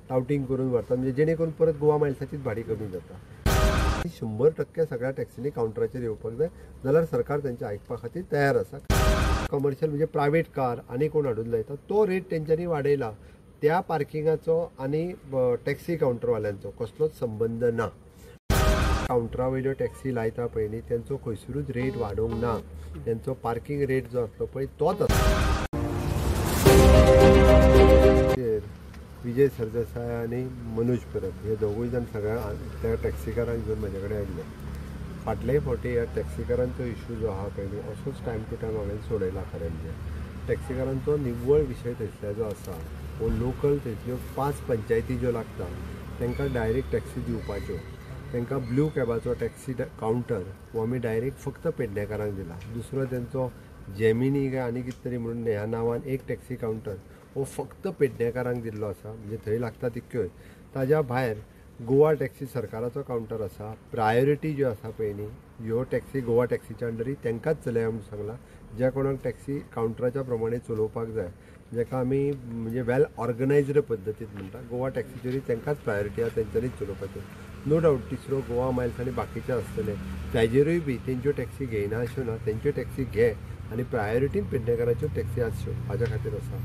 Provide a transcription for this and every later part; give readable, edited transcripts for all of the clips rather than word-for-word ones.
टावटींग करून व्हरतात, म्हणजे जेणे करून परत गोवा मायल्साचीच भाडी कमी जाता. 100% सगळ्या टॅक्सींनी कावंटराचेर येवपाक जाय, जाल्यार सरकार तेंचे आयकपा खातीर तयार आसा. कमर्शियल म्हणजे प्रायवेट कार आनी कोण हाडून लायता तो रेट तेंच्यांनी वाडयला. त्या पार्किंगाचो आनी टॅक्सी कावंटरवाल्यांचो कसलोच संबंद ना. कावंटरा वयल्यो टॅक्सी लायता पळय न्ही तेंचो खंयसरूच रेट वाडोवंक ना, तेंचो पार्किंग रेट जो आसलो पळय तोच आसलो. विजय सरदेसाय आनी मनोज परब हे दोगूय जाण सगळ्या त्या टॅक्सीकारांक घेवन म्हजे कडेन आयिल्ले. फाटलेय फावटी ह्या टॅक्सीकारांचो इशू जो आहा पळय न्ही असोच टायम टू टायम हांवें सोडयला. खरें म्हणजे टॅक्सीकारांचो निव्वळ विशय थंयसर जो आसा हो लोकल थंयसल्यो 5 पंचायती ज्यो लागता तांकां डायरेक्ट टॅक्सी दिवपाच्यो, तांकां ब्लू कॅबाचो टॅक्सी कावंटर हो आमी डायरेक्ट फक्त पेडणेकारांक दिला. दुसरो तेंचो जेमिनी काय आनी कितें तरी म्हणून ह्या नांवान एक टॅक्सी कावंटर हो फक्त पेडणेकारांक दिल्लो आसा, म्हणजे थंय लागता तितक्योच. ताज्या भायर गोवा टॅक्सी सरकाराचो कावंटर आसा. प्रायोरिटी ज्यो आसा पळय न्ही ह्यो टॅक्सी गोवा टॅक्सीच्या अंडरी तांकांच चलया म्हूण सांगलां. ज्या कोणाक टॅक्सी कावंटराच्या प्रमाणे चलोवपाक जाय, जाका आमी म्हणजे वेल ऑर्गनायज्ड पद्दतीन म्हणटा, गोवा टॅक्सीचेरूय तांकांच प्रायोरिटी आसा, तेंच्यांनीच चलोवपाच्यो. नो डावट तिसरो गोवा मायल्स आनी बाकीचे आसतले ताजेरूय बी तेंच्यो टॅक्सी घेयना अश्यो ना, तेंच्यो टॅक्सी घे आनी प्रायोरिटीन पेडणेकाराच्यो टॅक्सी आसच्यो हाज्या खातीर आसा.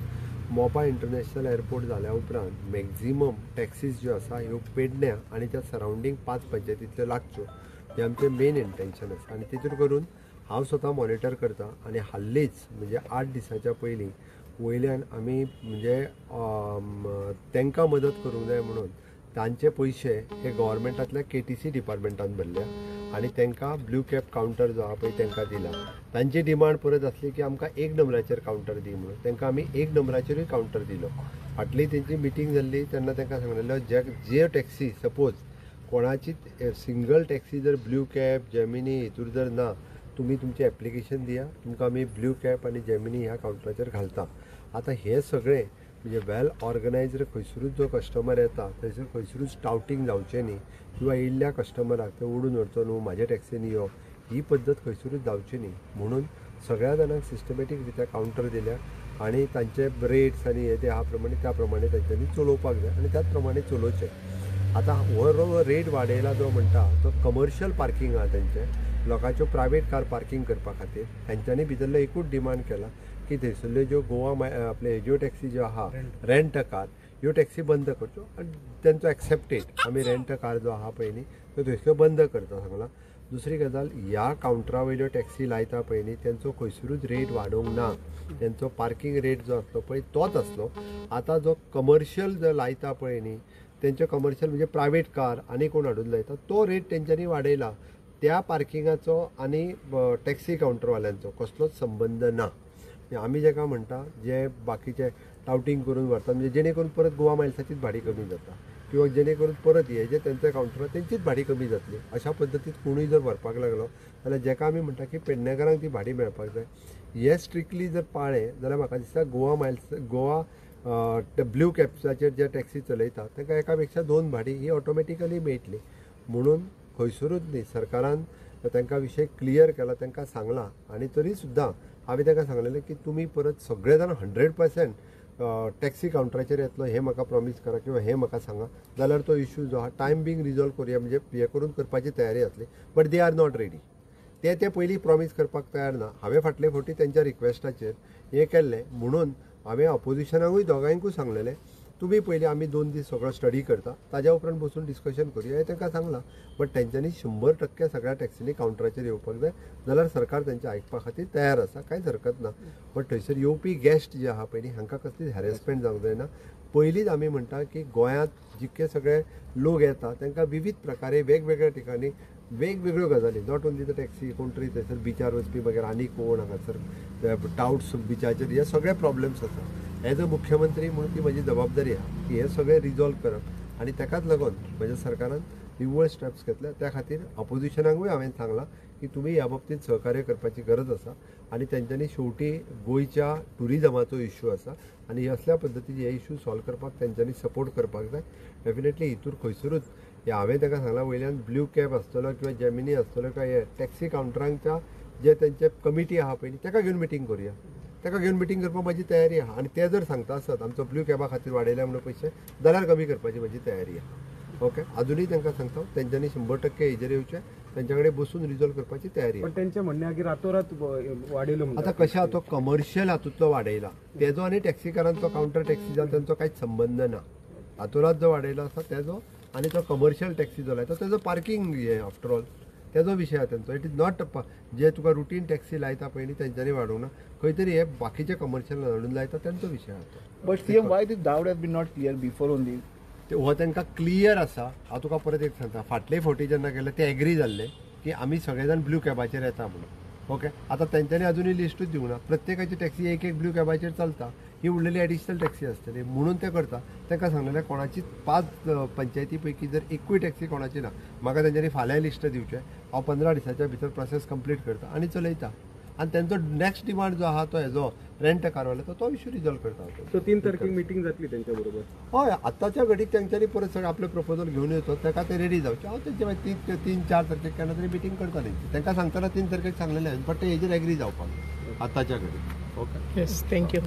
मोपा इंटरनॅशनल एअरपोर्ट जाल्या उपरांत मॅक्झिमम टॅक्सीज ज्यो आसा ह्यो पेडण्या आनी त्या सरावंडींग 5 पंचायतींतल्यो लागच्यो, हें आमचें मेन इंटेन्शन आसा. आनी तेतूर करून हांव स्वता मॉनिटर करता. आनी हाल्लीच म्हणजे 8 दिसांच्या पयलीं वयल्यान आमी म्हणजे तांकां मदत करूंक जाय म्हणून तांचे पयशे हे गव्हर्मेंटांतल्या KTC डिपार्टमेंटान भरल्या आनी तांकां ब्लू कॅब कावंटर जो आहा पळय तांकां दिला. तांची डिमांड परत आसली की आमकां 1 नंबराचेर कावंटर दी म्हणून, तांकां आमी 1 नंबराचेरूय कावंटर दिलो. फाटली तेंची मिटींग जाल्ली तेन्ना तांकां सांगलेलो जे टॅक्सी सपोज कोणाची सिंगल टॅक्सी जर ब्लू कॅब जेमिनी हितूर जर ना, तुमी तुमचें एप्लिकेशन दिया, तुमकां आमी ब्लू कॅब आनी जेमिनी ह्या कावंटराचेर घालता. आतां हें सगळें म्हणजे वेल ऑर्गनायज्ड खंयसरूच जो कस्टमर येता थंयसर खंयसरूच टावटींग जावचें न्ही किंवा येयल्ल्या कस्टमराक ते ओडून व्हरचो न्हू म्हाज्या टॅक्सीन यो, ही पद्दत खंयसरूच जावची न्ही म्हणून सगळ्या जाणांक सिस्टमॅटीक रित्या कावंटर दिल्या आनी तांचे रेट्स आनी हे ते ह्या प्रमाणे त्या प्रमाणे तांच्यांनी चलोवपाक जाय आनी त्याच प्रमाणे चलोवचें. आतां हो रेट वाडयला जो म्हणटा तो कमर्शियल पार्किंग आहा तेंचें, लोकांच्यो प्रायवेट कार पार्किंग करपा खातीर तेंच्यांनी भितरलो एकूच डिमांड केला की थंयसरल्यो ज्यो गोवा आपले ज्यो टॅक्सी ज्यो आहा रेंट अ कार ह्यो टॅक्सी बंद करच्यो आनी तेंचो एक्सेप्टेड आमी रेंट अ कार जो आहा पळय न्ही तो थंयसर बंद करता सांगला. दुसरी गजाल, ह्या कावंटरा वयल्यो टॅक्सी लायता पळय न्ही तेंचो खंयसरूच रेट वाडोवंक ना, तेंचो पार्किंग रेट जो आसलो पळय तोच आसलो. आतां जो कमर्शियल जो लायता पळय न्ही तेंचो कमर्शियल म्हणजे प्रायवेट कार आनी कोण हाडून लायता तो रेट तेंच्यांनी वाडयला. त्या पार्किंगाचो आनी टॅक्सी कावंटरवाल्यांचो कसलोच संबंद ना. आमी जाका म्हणटा जे बाकीचे टावटींग करून व्हरतात, म्हणजे जेणे करून परत गोवा मायल्साचीच भाडी कमी जाता किंवा जेणे करून परत हे जे तेंच्या कावंटरार तेंचीच भाडी कमी जातली, अशा पद्दतीन कोणूय जर व्हरपाक लागलो जाल्यार जाका आमी म्हणटा की पेडणेकारांक ती भाडी मेळपाक जाय. हे स्ट्रिक्टली जर पाळ्ळें जाल्यार म्हाका दिसता गोवा मायल्स गोवा ब्लू कॅब्साचेर जे टॅक्सी चलयता तांकां एका पेक्षा 2 भाडी ही ऑटोमॅटिकली मेळटली. म्हणून खंयसरूच न्ही सरकारान तांकां विशय क्लियर केला, तांकां सांगलां आनी तरी सुद्दां हांवें तांकां सांगलेलें की तुमी परत सगळे जाण 100% टॅक्सी कावंटराचेर येतलो हें म्हाका प्रॉमीस करा किंवा हें म्हाका सांगा, जाल्यार तो इशू जो आहा टायम बींग रिजॉल्व करुया, म्हणजे हें करून करपाची तयारी आसली. But they are not ready, ते ते पयलीं प्रॉमीस करपाक तयार ना. हांवें फाटले फावटी तेंच्या रिक्वेस्टाचेर हें केल्लें म्हणून हांवें ऑपोजिशनाकूय दोगांयकूय सांगलेलें तुमी पयलीं आमी 2 दीस सगळो स्टडी करता ताज्या उपरांत बसून डिस्कशन करुया हें तांकां सांगलां. बट तेंच्यांनी 100% सगळ्या टॅक्सींनी कावंटराचेर येवपाक जाय, जाल्यार सरकार तेंचे आयकपा खातीर तयार आसा, कांयच हरकत ना. बट थंयसर येवपी गेस्ट जे आहा पयलीं हांकां कसलीच हॅरेसमेंट जावंक जायना. पयलींच आमी म्हणटा की गोंयांत जितके सगळे लोक येता तांकां विविध प्रकारे वेगवेगळ्या ठिकाणी वेगवेगळ्यो गजाली, not only the taxi, कोण तरी थंयसर बिचार वचपी मागीर आनी कोण हांगासर टावट्स बिचाचेर, हे सगळे प्रॉब्लेम्स आसा. एज अ मुख्यमंत्री म्हणून ती म्हजी जबाबदारी आहा की हे सगळे रिजॉल्व करप आनी ताकाच लागून म्हज्या सरकारान निव्वळ स्टेप्स घेतल्या. त्या खातीर ऑपोजिशनाकूय हांवें सांगलां की तुमी ह्या बाबतींत सहकार्य करपाची गरज आसा आनी तेंच्यांनी शेवटी गोंयच्या ट्युरिजमाचो इश्यू आसा आनी असल्या पद्दतीचे हे इश्यू सॉल्व करपाक तेंच्यांनी सपोर्ट करपाक जाय. डेफिनेटली हितूर खंयसरूच हे हांवें तांकां सांगलां वयल्यान ब्लू कॅब आसतलो किंवा जेमिनी आसतलो काय हे टॅक्सी कावंटरांच्या जे तेंचे कमिटी आहा पळय ताका घेवन मिटींग करुया. ताका घेवन मिटींग करपाक म्हाजी तयारी आहा. आनी ते जर सांगता आसत आमचो ब्लू कॅबा खातीर वाडयल्या म्हणून पयशे जाल्यार कमी करपाची म्हाजी तयारी आहा. ओके, अजुनूय तांकां सांगता तेंच्यांनी 100% हेजेर येवचें, तेंच्या कडेन बसून रिजॉल्व करपाची तयारी. पण तेंचें म्हणणें की रातोरात वाडयलो. आतां कशें आहा, तो कमर्शियल हातूंतलो वाडयला तेजो आनी टॅक्सीकारांचो कावंटर टॅक्सी जावन तेंचो कांयच संबंद ना. रातोरात जो वाडयलो आसा तेजो आनी तो कमर्शियल टॅक्सी जो लायता तेजो पार्किंग हें आफ्टर ऑल तेजो विशय आहा तेंचो. It is not जे तुका रुटीन टॅक्सी लायता पळय न्ही तेंच्यांनी वाडोवंक ना, खंय तरी हे बाकीचे कमर्शियल हाडून लायता तेंचो विशय आहा तो. But CM, why this doubt has been not clear before only? हो तांकां क्लियर आसा. हांव तुका परत एक सांगता, फाटले फावटी जेन्ना गेले ते एग्री जाल्ले की आमी सगळे जाण ब्लू कॅबाचेर येता म्हणून. ओके, आतां तेंच्यांनी अजुनूय लिस्टूच दिवंक ना. प्रत्येकाची टॅक्सी एक एक ब्लू कॅबाचेर चलता, ही उरलेली एडिशनल टॅक्सी आसतली म्हणून ते करता. तांकां सांगलेलें कोणाची 5 पंचायती पैकी जर एकूय टॅक्सी कोणाची ना, म्हाका तेंच्यांनी फाल्यां लिस्ट दिवचें, हांव 15 दिसाच्या भितर प्रोसेस कंप्लीट करता आनी चलयता. आनी तेंचो नेक्स्ट डिमांड जो आहा तो हेजो रेंट कारवालो तो इशू रिजॉल्व करता. सो 3 तारखेक मिटींग जातली तेंच्या बरोबर? हय, आतांच्या घडीक तेंच्यांनी परत सगळें आपलें प्रपोजल घेवन येवचो, ताका ते रेडी जावचे. हांव तेंचे मागीर 3-4 तारखेक केन्ना तरी मिटींग करता तेंची. तांकां सांगतना 3 तारखेक सांगलेलें, बट ते हेजेर एग्री जावपाक आतांच्या घडीक. Okay, yes, thank you.